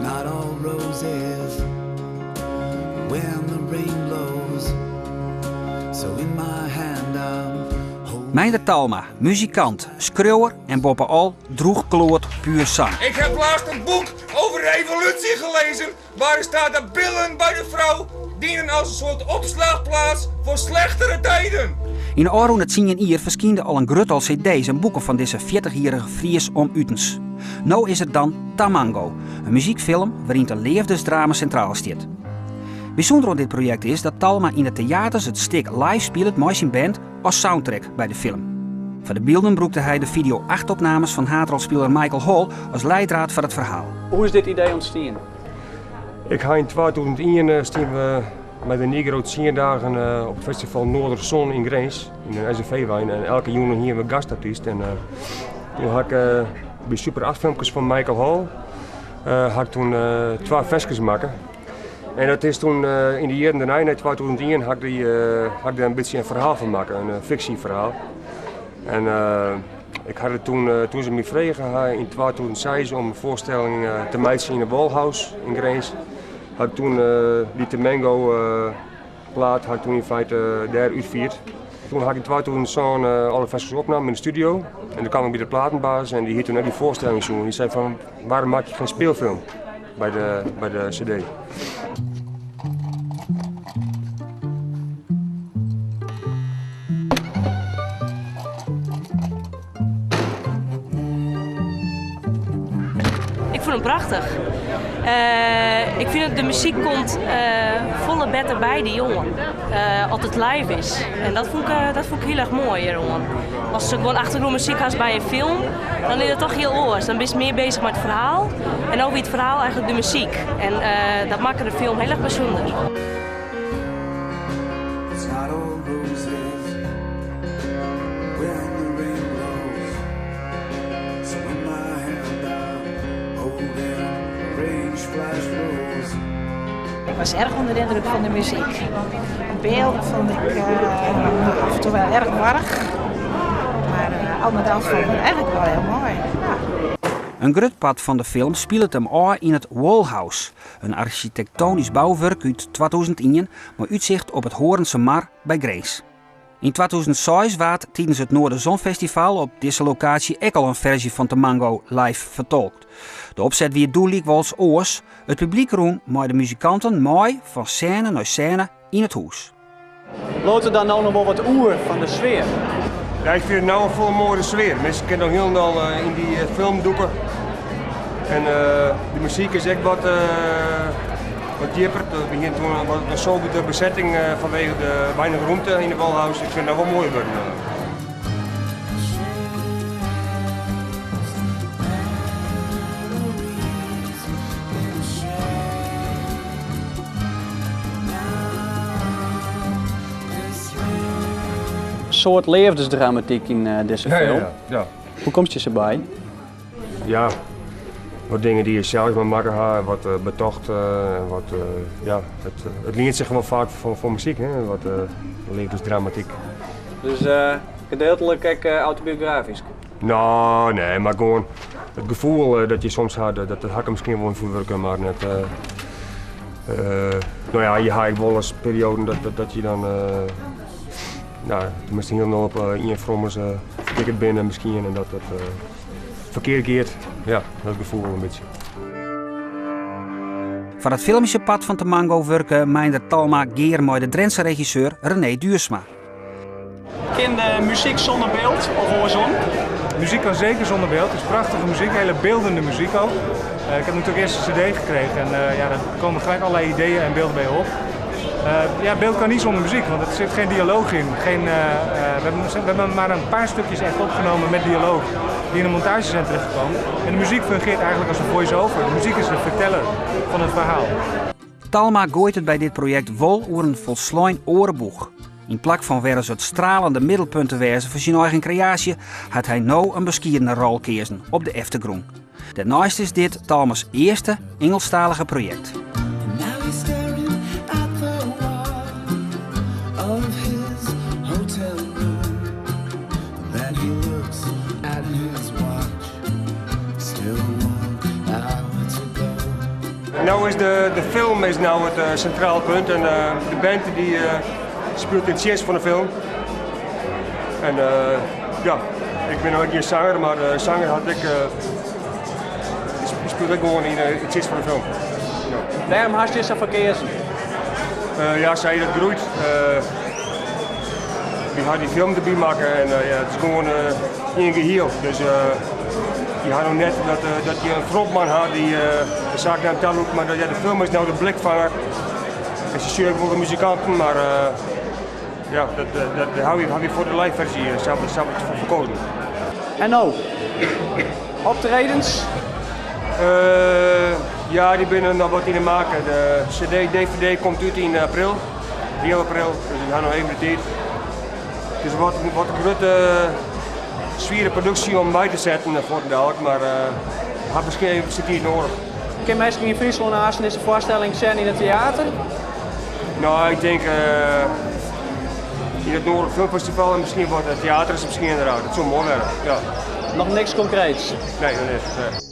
It's not all roses when the rain blows. So in my hand I'm Meindert Talma, muzikant, skriuwer en boppe-al drûchkloat puer sang. Ik heb laatst een boek over evolutie gelezen waarin staat dat billen bij de vrouw dienen als een soort opslagplaats voor slechtere tijden. Yn de ôfrûne tsien jier ferskynde al in grut tal cd's en boeken fan dizze fjirtichjierrige Fries om utens. No is er dan Tamango, in muzykfilm wêryn't in leafdesdrama sintraal stiet. Bysûnder oan dit projekt is dat Talma yn de teaters it stik live spilet mei syn band as soundtrack by de film. Foar de bylden brûkte hy de fideo acht-opnames fan haadrolspiler Michael Hall as leidraad foar it ferhaal. Hoe is dit idee ûntstien? Ik ha yn 2001 stien we mei de Negro tsien dagen op it festival Noorderzon yn Grins, yn in SUV-wein. En elke jûn hiene we gastartyst. En toen ha ik by Super 8 filmkes fan Michael Hall ha ik toen twa ferskes makke. En dat is toen yn de jierren dêrnei, nei 2001, ha ik, dy, ha ik dêr in bytsje in ferhaal fan makke, in fiksjeferhaal. En ik ha it toen, toen se my frege ha yn 2006 om in foarstelling te meitsjen yn de Walhouse yn Grins, ha ik toen dy Tamango plaat ha ik toen yn feite dêr útfierd. Toen ha ik yn 2007 alle ferskes opnaam yn de studio en toen kaam ik by de platenbaas en dy hie toen ek dy foarstelling sjoen. Dy sei fan waarom maak je geen speelfilm by de, by de cd? Ik fûn him prachtich. Ik fyn dat de muzyk komt folle better by dy oan as it live is. En dat fûn ik, dat fûn ik hiel erch moai hjiroan. Ast gewoan achtergrûnmuzyk hast by in film, dan is dat toch hiel oars. Dan bist mear beuzich mei it ferhaal en no wie it ferhaal eigentlik de muzyk. En dat makke de film hiel erch bysûnder. Ik was erg onder de indruk van de muziek. De beelden vond ik uh, af en toe wel erg warrig. Maar uh, al met al vond ik het eigenlijk wel heel mooi. Ja. In grut part fan de film spilet him ôf yn it Wallhouse, in arsjitektonysk bouwurk út 2001 mei útsicht op it Hoornse Mar by Grins. Yn 2006 waard tidens it Noorderzonfestival op dizze lokaasje ek al in ferzje fan Tamango live fertolkt. De opset wie doe lykwols oars, it publyk rûn mei de muzikanten mei fan sêne nei sêne yn it hûs. Bliuwt der dan no noch wol wat oer fan de sfear? Ja, ik fyn it no in folle moaiere sfear. Minsken kinne no hielendal yn dy film dûke. En de muzyk is ek wat, wat djipper. We hiene toen wat in sobere besetting fanwege de weinige rûmte yn de Walhouse. Ik fyn it no wol moaier wurden. Soart leafdesdramatyk yn dizze film. Ja, ja. Hoe komst je derby? Ja, wat dingen dy't je sels mar makke ha, wat betocht, wat, ja, it lient sich wol faak foar muzyk, hè, wat leafdesdramatyk. Dus gedeeltelijk ek autobiografysk? No, nee, mar gewoan it gefoel dat je soms ha, dat ha ik miskien wol yn ferwurke, mar net. No ja, je ha ek wolris perioaden dat je dan, no, tenminste hielendal op ien frommes fertikkerd binne miskien en dat dat ferkeard giet. Ja, dat gefoel in bytsje. Foar it filmyske part fan Tamango wurke Meindert Talma gear mei de Drintse regisseur René Duursma. Kin de muzyk sûnder byld of oarsom? Muziek kan zeker zonder beeld. Het is prachtige muziek, hele beeldende muziek ook. Ik heb natuurlijk eerst een cd gekregen en ja, daar komen gelijk allerlei ideeën en beelden bij op. Ja, beeld kan niet zonder muziek, want er zit geen dialoog in. Geen, we hebben maar een paar stukjes echt opgenomen met dialoog die in de montage zijn terechtgekomen. En de muziek fungeert eigenlijk als een voice-over. De muziek is de verteller van het verhaal. Talma goait it by dit projekt wol oer in folslein oare boech. Yn plak fan wer ris it stralende middelpunt te wêzen fan syn eigen kreaasje, hat hy no in beskiedene rol keazen op de eftergrûn. Dêrneist is dit Talma's earste Ingelsktalige projekt. No is de, de film is no it sintraal punt en de band dy spilet yn tsjinst fan de film. En ja, ik bin no ek gjin sanger, mar de sanger hat ek, spilet ek gewoan yn tsjinst fan de film. Ja. Wêrom hast hjir sa foar keazen? Ja, sa dat groeit. Wy ha dy film derby makke en ja, it is gewoan ien gehiel. Dus je ha no net dat, dat je in frontman ha dy't de saak nei him ta lûkt, mar ja, de film is no de blikfanger. En se sjogge wol de muzikanten, mar ja, dat, dat, dat ha wy foar de live ferzje sa foar keazen. En no? Optredens? Ja, dy binne noch wat yn 'e maak. De CD, DVD komt út yn april, heal april, dus we ha noch even de tiid. It is wat, wat grutte, swiere produksje om by te setten fuortendalik, mar hat miskien even syn tiid nedich. Kin minsken yn Fryslân aanst dizze foarstelling sjen yn it teater? No, ik tink yn it Noordelijk Filmfestival en miskien wat teaters, miskien inderdaad. It soe moai wêze, ja. Noch niks konkreets? Nee, noch net. Nee.